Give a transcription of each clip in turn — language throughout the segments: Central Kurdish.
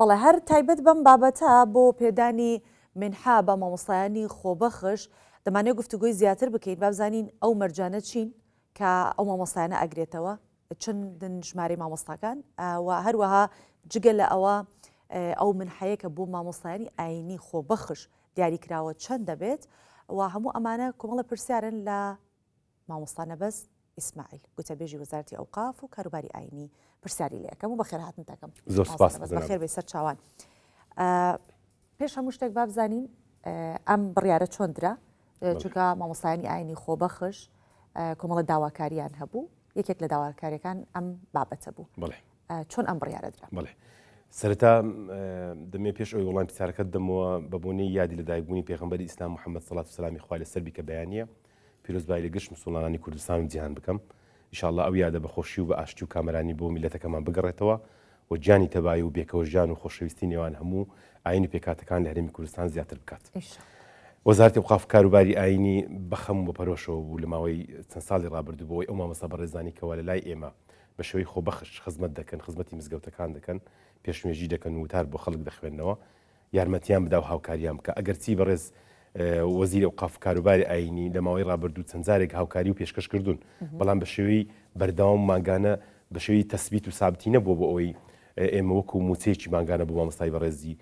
بەڵێ هەر تایبەت بەم بابەتە بۆ پێدانی مینحە بە مامۆستایانی خۆبەخش دەمانەوێت گفتوگۆی زیاتر بکەین با بزانین ئەو مەرجانە چین کە ئەو مامۆستایانە ئەگرێتەوە چەندن ژمارەی مامۆستاکان و هەروەها جگە لە ئەوە ئەو منحەیە کە بۆ مامۆستایانی ئاینی خۆبەخش دیاری کراوە چەند دەبێت و هەموو ئەمانە کۆمەڵە پرسیارن لە مامۆستا نەبەز ئیسماعیل گوتەبێژی وەزارەتی ئەوقاف و کاروباری ئاینی پرسیاری لێ ئەکەم و بەخێرهاتنت ئەکەم. زۆر سپاس مامۆستا نەبەز بەخێر بێی سەر چاوان. پێش هەموو شتێک با بزانین ئەم بڕیارە چۆن درا چونکە مامۆستایانی ئاینی خۆبەخش کۆمەڵە داواکاریان هەبوو یەکێک لە داواکاریەکان ئەم بابەتە بوو بەڵێ چۆن ئەم بڕیارە درا؟ بەڵێ سەرەتا دەمێ پێش ئەوی وەڵام پرسیارەکەت دەمەوە بە بۆنەی یادی لەدایکبوونی پێغەمبەری ئیسلام محەممەد سەڵات و سەلامی خوای لەسەر بی کە بەیانییە پیرۆزبایی لە گشت مسوڵمانانی کوردستان و جیهان بکەم. ان شاء اللە ئەو یادە بە خۆشی و بە ئاشتی و کامەرانی بۆ میللەتەکەمان بگەڕێتەوە و گیانی تەبایی و بێکەوەژیان و خۆشەویستی نێوان هەموو ئایین و پێکهاتەکان لە هەرێمی کوردستان زیاتر بکات. وەزارەتی ئەوقاف و کاروباری ئایینی بە خەم و بە پەرۆشەوە بوو لە ماوەی چەند ساڵی ڕابردوو بۆ ئەوەی ئەو مامۆستا بەڕێزانەی کەوا لە لای ئێمە بە شێوەی خۆبەخش خزمەت دەکەن، خزمەتی مزگەوتەکان دەکەن، پێشنوێژی دەکەن و وتار بۆ خەڵک دەخوێننەوە، یارمەتیان بدا و هاوکاریان بکا. ئەگەرچی بەڕێز وەزیری ئەوقاف و کاروباری ئایینی لە ماوەی ڕابردوو چەند جارێک هاوکاری و پێشکەش کردوون، بەڵام بە شێوەی بەردەوام و مانگانە بە شێوەی تەسبیت و سابتی نەبووە بۆ ئەوەی ئێمە وەکوو مووچەیەکی مانگانە بۆ مامۆستای بەڕێزی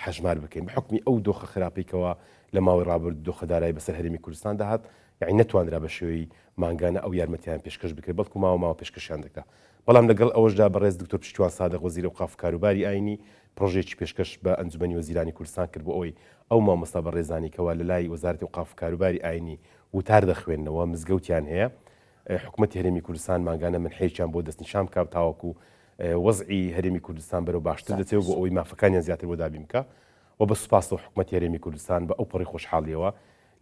هەژمار بکەین. بە حوکمی ئەو دۆخە خراپەی کەوا لە ماوەی ڕابردوو دۆخە دارایی بەسەر هەرێمی کوردستاندا هات، یەعنی نەتوانرا بە شێوەی مانگانە ئەو یارمەتییان پێشکەش بکرێت، بەڵکوو ماوە ماوە پێشکەشیان دەکرا. بەڵام لەگەڵ ئەوەشدا بەڕێز دکتۆر پشتیوان سادق وەزیری ئەوقاف و کاروباری ئاینی پڕۆژەیەکی پێشکەش بە ئەنجومەنی وەزیرانی کوردستان کرد بۆ ئەوەی ئەو مامۆستا بەڕێزانەی کەوا لەلای وەزارەتی ئەوقاف و کاروباری ئاینی وتار دەخوێننەوە مزگەوتیان هەیە حکومەتی هەرێمی کوردستان مانگانە منحەیەکیان بۆ دەستنیشان بکا تاوەکو وەزعی هەرێمی کوردستان بەرەو باشتر دەچێت بۆ ئەوەی مافەکانیان زیاتر بۆ دابین بکا و بە سوپاسەوە حکومەتی هەرێمی کوردستان بە ئەوپەڕی خۆشحاڵیەوە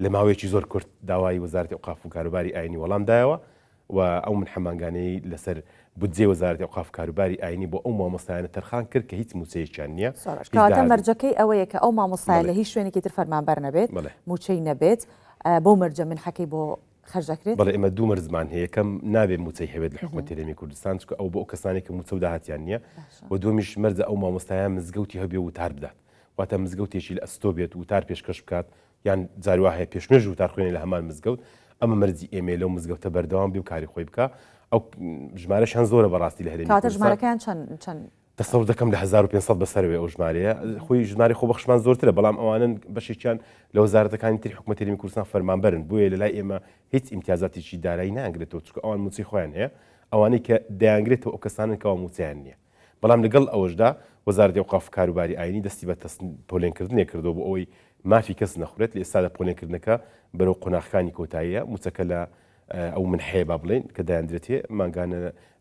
لە ماوەیەکی زۆر کورت داوای وەزارەتی ئەوقاف و کاروباری ئاینی وەڵام دایەوە و ئەو منحە مانگانەی لەسەر بودجەی وەزارەتی ئەوقاف و کاروباری ئاینی بۆ ئەو مامۆستایانە تەرخان کرد کە هیچ مووچەیەکیان نییە، زۆر باش هیچ کەواتە داهات مەرجەکەی ئەوەیە کە ئەو مامۆستایە بەڵێ. لە هیچ شوێنێکی تر فەرمانبەر نەبێت، بەڵێ. مووچەی نەبێت، بەو مەرجە منحەکەی بۆ خەرج دەکرێت؟ بەڵێ ئێمە دوو مەرجمان هەیە، یەکەم نابێت مووچەی هەبێت لە حکومەتی هەرێمی کوردستان، چونکە ئەوە بۆ ئەو کەسانەی کە مووچە و داهاتیان نییە، باشە. و دووەمیش مەرجە ئەو مامۆستایە مزگەوتی هەبێ و وتار بدات، واتە مزگەوتێکی لە ئەستۆ بێت وتار پێشکەش بکات، یان جاری وا هەیە پێشنوێژ وتارخوێنی لە هەمان مزگەوت، ئەمە مەرجی ئێمەیە لەو مزگەوتە بەردەوام بێ و کاری خۆی بکا، ئەو ژمارەشیان زۆرە بەڕاستی لە هەرێمی کەواتە کوردستان. ژمارەکەیان چەند چەند؟ تەسەور دەکەم لە 1500 بەسەرەوەی ئەو ژمارەیە، خۆی ژمارەی خۆبەخشمان زۆرترە، بەڵام ئەوانەن بەشێکیان لە وەزارەتەکانی تری حکومەتی هەرێمی کوردستان فەرمانبەرن، بۆیە لە لای ئێمە هیچ ئیمتیازاتێکی دارایی نایانگرێتەوە، چونکە ئەوان مووچەی خۆیان هەیە، ئەوانەی کە دەیانگرێتەوە ئەو کەسانەن کەوا مووچەیان نییە. بەڵام لەگەڵ ئەوەشدا وەزارەتی ئەوقاف و کاروباری ئاینی دەستی بە پۆلێنکردنێک کردووە بۆ ئەوەی مافی کەس نەخورێت، لە ئێستادا پۆلێنکردنەکە بەرەو قۆناغەکانی کۆتاییە، مووچەکە لە ئەو منحەیە با بڵێین کە دایاندرێتێ مانگانە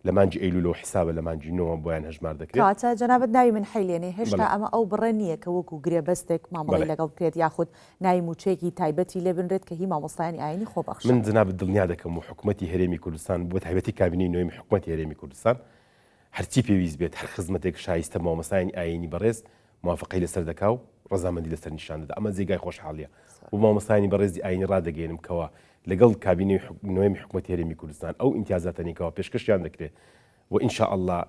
لە مانگی ئەیلولەوە حیسابە لە مانگی نۆوە بۆیان هەژمار دەکرێت. کەواتە جەنابت ناوی منحەی لێنێی، هێشتا ئەمە ئەو بڕە نییە کە وەکو گرێبەستێک مامەڵەی لەگەڵ بکرێت یاخود ناوی مووچەیەکی تایبەتی لێ بنرێت کە هی مامۆستایانی ئاینی خۆبەخشە. من جەنابت دڵنیا دەکەم و حکومەتی هەرێمی کوردستان بە تایبەتی کابینەی نۆیەمی حکومەتی هەرێمی کوردستان هەرچی پێویست بێت، هەر خزمەتێک شایستە مامۆستایانی ئایینی بەڕێز موافەقەی لەسەر دەکا و ڕەزامەندی لەسەر نیشان دەدا. ئەمە جێگای خۆشحاڵییە و مامۆستایانی بەڕێزی ئایینی ڕادەگەیەنم کەوا لەگەڵ کابینەی نۆیەمی حکومەتی هەرێمی کوردستان ئەو ئیمتیازاتانەی کەوا پێشکەشیان دەکرێت و ان شاء اللە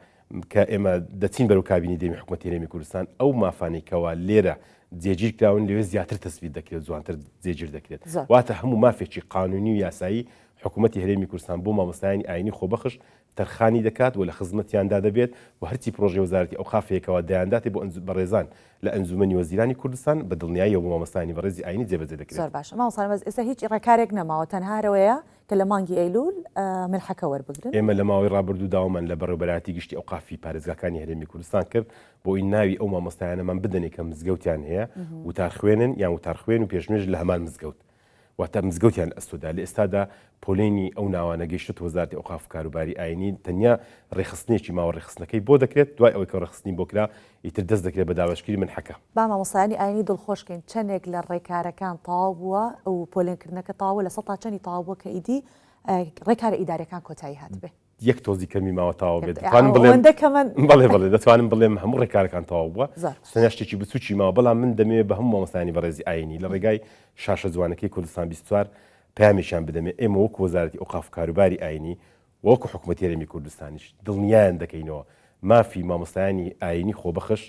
کە ئێمە دەچین بەرەو کابینەی دەیەمی حکومەتی هەرێمی کوردستان ئەو مافانەی کەوا لێرە جێگیر کراون لەوێ زیاتر تەسبیت دەکرێت جوانتر جێگیر دەکرێت. واتە هەموو مافێکی قانونی و یاسایی حکومەتی هەرێمی کوردستان بۆ مامۆستایانی ئایینی خۆبەخش تەرخانی دەکات و لە خزمەتیاندا دەبێت و هەرچی پڕۆژەی وەزارەتی ئەوقاف هەیە کەوا دەیانداتێ بۆ بەڕێزان لە ئەنجومەنی وەزیرانی کوردستان بە دڵنیاییەوە بۆ مامۆستایانی بەڕێزی ئاینی جێبەجێ دەکرێت. زۆر باشە مامۆستا نەبەز ئێستا هیچ ڕێکارێک نەماوە تەنها هەر ئەوەیە کە لە مانگی ئەیلول منحەکە وەربگرن. ئێمە لە ماوەی ڕابردوو داوامان لە بەڕێوەبەرایەتی گشتی ئەوقافی پارێزگاکانی هەرێمی کوردستان کرد بۆ ئەوەی ناوی ئەو مامۆستایانەمان بدەنێ کە مزگەوتیان هەیە وتارخوێنن یان وتارخوێن و پێشنوێژ لە هەمان مزگەوت واتە مزگەوتیان لە ئەستۆدا، لە ئێستادا پۆلێنی ئەو ناوانە گەیشتۆتە وەزارەتی ئەوقاف و کاروباری ئاینی، تەنیا ڕێکخستنێکی ماوە ڕێکخستنەکەی بۆ دەکرێت، دوای ئەوەی کە ڕێکخستنی بۆ کرا ئیتر دەست دەکرێت بە دابەشکردنی منحەکە. با مامۆستایانی ئاینی دڵخۆش کەین، چەندێک لە ڕێکارەکان تەواو بووە و پۆلێنکردنەکە تەواو بووە، 100% چەندی تەواو بووە کە ئیدی ڕێکارە ئیداریەکان کۆتایی هاتبێ؟ یەک تۆزی کەمی ماوە تەواو بێت دەتوانم بڵێم ئەوەندە کەمە بەڵێ بەڵێ دەتوانم بڵێم هەموو ڕێکارەکان تەواو بووە تەنیا شتێکی بچووکی ماوە بەڵام من دەمەوێت بە هەموو مامۆستایانی بەڕێزی ئایینی لە ڕێگای شاشە جوانەکەی کوردستان 24 پەیامێکیان بدەمێ ئێمە وەکو وەزارەتی ئەوقاف و کاروباری ئایینی وەکو حکومەتی هەرێمی کوردستانیش دڵنیایان دەکەینەوە. مافی مامۆستایانی ئایینی خۆبەخش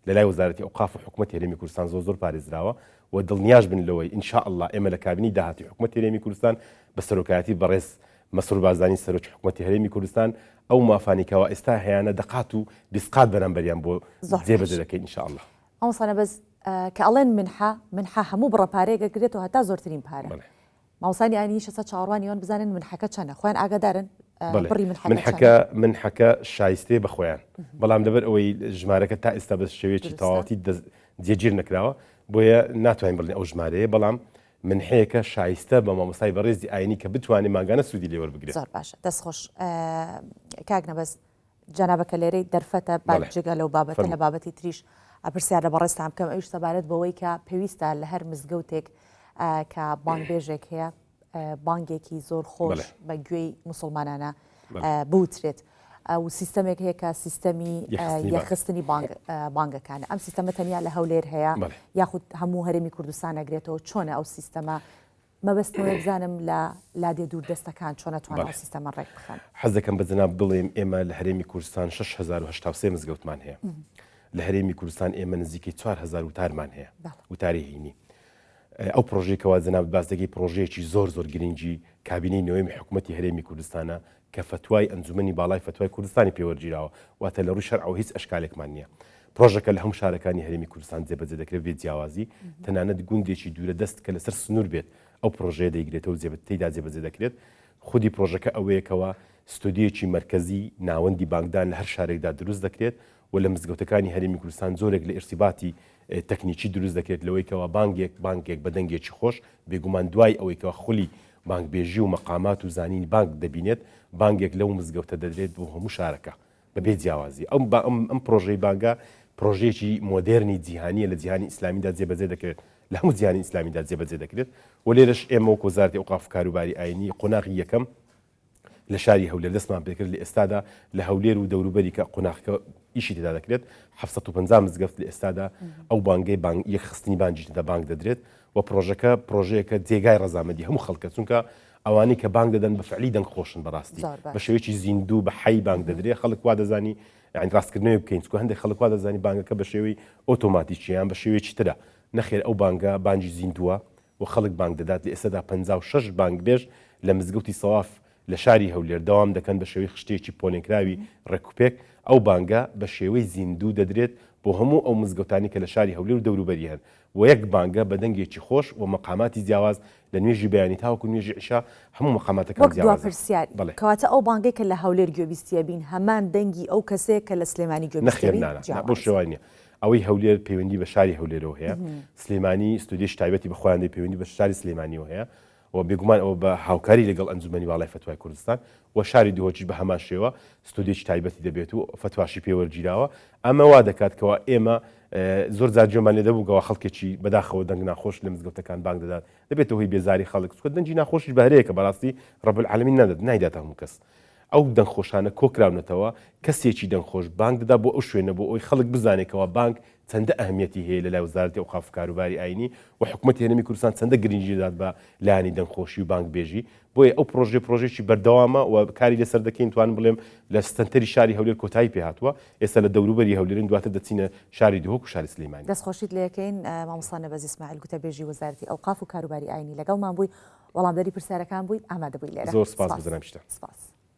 لە لای وەزارەتی ئەوقاف و حکومەتی هەرێمی کوردستان زۆر زۆر پارێزراوە و دڵنیاش بن لەوەی ان شاء اللە ئێمە لە کابینەی داهاتووی حکومەتی هەرێمی کوردستان بە سەرۆکایەتی بەڕێز مەسرور بارزانی سەرۆکی حکومەتی هەرێمی کوردستان ئەو مافانەی کەوا ئێستا هەیانە دەقات و بیستقات بەرامبەریان بۆ زۆر جێبەجێ باش. دەکەین ان شاء اللە. مامۆستا نەبەز کە ئەڵێن منحە، منحە هەموو بڕە پارەیەک ئەگرێتەوە هەتا زۆرترین پارە. بەڵێ. مامۆستایانی ئاینیش ئێستا چاوەڕوانی ئەوەن بزانن منحەکە چەنە خۆیان ئاگادارن بەڵێ بڕی منحەکە چەنە؟ منحەکە منحەکە شایستەیە بە خۆیان بەڵام لەبەر ئەوەی ژمارەکە تا ئێستا بە شێوەیەکی دروستە. تەواوەتی دەست جێگیر نەکراوە بۆیە ناتوانین بڵێین ئەو ژمارەیە بەڵام منحەیەکە شایستە بە مامۆستای بەڕێزی ئاینی کە بتوانێت مانگانە سوودی لێ وەربگرێت. زۆر باشە دەست خۆش کاک نەبەز جەنابەکە لێرەی دەرفەتە با بەڵێ جگە لەو بابەتە لە فەرموو. بابەتی تریش پرسیار لە بەڕێزتان بکەم ئەویش سەبارەت بەوەی کە پێویستە لە هەر مزگەوتێک کە بانگبێژێک هەیە بانگێکی زۆر خۆش بەڵێ. بە گوێی موسڵمانانە بەڵێ. بوترێت و سیستەمێک هەیە کە سیستەمی یەکخستنی بانگ. یەکخستنی بانگ بانگەکانە ئەم سیستەمە تەنیا لە هەولێر هەیە بەڵێ. یاخود هەموو هەرێمی کوردستان ئەگرێتەوە چۆنە ئەو سیستەمە مەبەستم ئەوەیە بزانم لە لادێ دوور دەستەکان چۆن ئەتوانن بەڵێ. ئەو سیستەمە ڕێک بخەن؟ حەز دەکەم بە جەنابت بڵێم ئێمە لە هەرێمی کوردستان 6083 مزگەوتمان هەیە. لە هەرێمی کوردستان ئێمە نزیکەی 4000 وتارمان هەیە، بەڵێ. وتاری هەینی. ئەو پڕۆژەی کەوا جەنابت باس دەکەی پڕۆژەیەکی زۆر زۆر گرنگی کابینەی نۆیەمی حکومەتی هەرێمی کوردستانە کە فەتوای ئەنجومەنی باڵای فەتوای کوردستانی پێ وەرگیراوە، واتە لە ڕووی شەرعەوە هیچ ئەشکالێکمان نییە. پڕۆژەکە لە هەموو شارەکانی هەرێمی کوردستان جێبەجێ دەکرێت بێ جیاوازی، تەنانەت گوندێکی دوورە دەست کە لەسەر سنوور بێت ئەو پڕۆژەیە دەیگرێتەوە و تێیدا جێبەجێ دەکرێت. خودی پڕۆژەکە ئەوەیە کەوا ستۆدیۆیەکی مەرکەزی ناوەندی بانگدان لە هەر شارێکدا دروست دەکرێت و لە مزگەوتەکانی هەرێمی کوردستان جۆرێک لە ئیرتیباتی تەکنیکی دروست دەکرێت لەوەی کەوا بانگێک بانگێک بە دەنگێکی خۆش، بێگومان دوای ئەوەی کەوا خولی بانگبێژی و مەقامات و زانینی بانگ دەبینێت، بانگێک لەو مزگەوتە دەدرێت بۆ هەموو شارەکە بەبێ جیاوازی. ئەم ئەم پرۆژەی بانگە پرۆژەیەکی مۆدێرنی جیهانییە لە جیهانی ئیسلامیدا جێبەجێ دەکرێت، لە هەموو جیهانی ئیسلامیدا جێبەجێ دەکرێت و لێرەش ئێمە وەک وەزارەتی ئەوقاف و کاروباری ئایینی قۆناغی یەکەم لە شاری هەولێر دەستمان پێکرد، لە ئێستادا لە هەولێر و دەوروبەری کە قۆناغەکە ئیشی تێدا دەکرێت 750 مزگەفت لە ئێستادا ئەو بانگەی بانگ یەکخستنی بانگی تێدا بانگ دەدرێت و پرۆژەکە پرۆژەیەکە جێگای ڕەزامەندی هەموو خەڵکە چونکە ئەوانەی کە بانگ دەدەن بە فعلی دەنگ خۆشن بەڕاستی بە شێوەیەکی زیندوو بە حەی بانگ دەدرێت خەڵک وا دەزانی یعنی ڕاستکردنەوەی بکەین چونکە هەندێک خەڵک وا دەزانی بانگەکە بە شێوەی ئۆتۆماتیکی یان بە شێوەیەکی ترە نەخێر ئەو بانگە بانگی زیندووە و خەڵک بانگ دەدات، لە ئێستادا 56 بانگبێژ لە مزگەوتی سەواف لە شاری هەولێر دەوام دەکەن بە شێوەی خشتەیەکی پۆلێنکراوی ڕێکوپێک، ئەو بانگە بە شێوەی زیندوو دەدرێت بۆ هەموو ئەو مزگەوتانەی کە لە شاری هەولێر و دەوروبەری هەن و یەک بانگە بە دەنگێکی خۆش و مەقاماتی جیاواز لە نوێژی بەیانی تاوەکو نوێژی عیشا هەموو مەقاماتەکان وەک دوا جیاوازە. پرسیار، بەڵێ. کەواتە ئەو بانگەی کە لە هەولێر گوێبیستی ئەبین هەمان دەنگی ئەو کەسەیە کە لە سلێمانی گوێبیستی نەخێر ئەبین؟ نا نا نا بەو جیاوازە. شێوە نییە. ئەوەی هەولێر پەیوەندی بە شاری هەولێرەوە هەیە، سلێمانی ستۆدیۆیەکی تایبەتی بە خۆیان دەی پەیوەندی بە شاری سلێمانیەوە هەیە و بێگومان ئەوە بە هاوکاری لەگەڵ ئەنجومەنی باڵای فەتوای کوردستان و شاری دهۆکیش بە هەمان شێوە ستۆدیۆیەکی تایبەتی دەبێت و فەتواشی پێ وەرگیراوە ئەمە وا دەکات کەوا ئێمە زۆر جار گوێمان لێ دەبوو کەوا خەڵکێکی بەداخەوە دەنگ ناخۆش لە مزگەوتەکان بانگ دەدات دەبێتە هۆی بێزاری خەڵک چونکە دەنگی ناخۆشیش بەهرەیەکە بەڕاستی رب العالمین نادات نایداتە هەموو کەس ئەو دەنگخۆشانە کۆکراونەتەوە، کەسێکی دەنگخۆش بانگ دەدا بۆ ئەو شوێنە بۆ ئەوەی خەڵک بزانێت کەوا بانگ چەندە ئەهمیەتی هەیە لەلای وەزارەتی ئەوقاف و کاروباری ئاینی و حکومەتی هەرێمی کوردستان چەندە گرنگی دەدات بە لایەنی دەنگخۆشی و بانگبێژی بۆیە ئەو پڕۆژەیە پڕۆژەیەکی بەردەوامە و کاری لەسەر دەکەین توانم بڵێم لە سەنتەری شاری هەولێر کۆتایی پێهاتووە ئێستا لە دەوروبەری هەولێرین دواتر دەچینە شاری دهۆک و شاری سلێمانی. دەستخۆشیت لێکەین مامۆستا نەبەز ئیسماعیل گوتەبێژی وەزارەتی ئەوقاف و کاروباری ئاینی لەگەڵمان بووی وەڵامدەری پرسیارەکان بووی ئامادەبووی لێرە. زۆر سپاس بۆ جەنابیشتان. سپاس.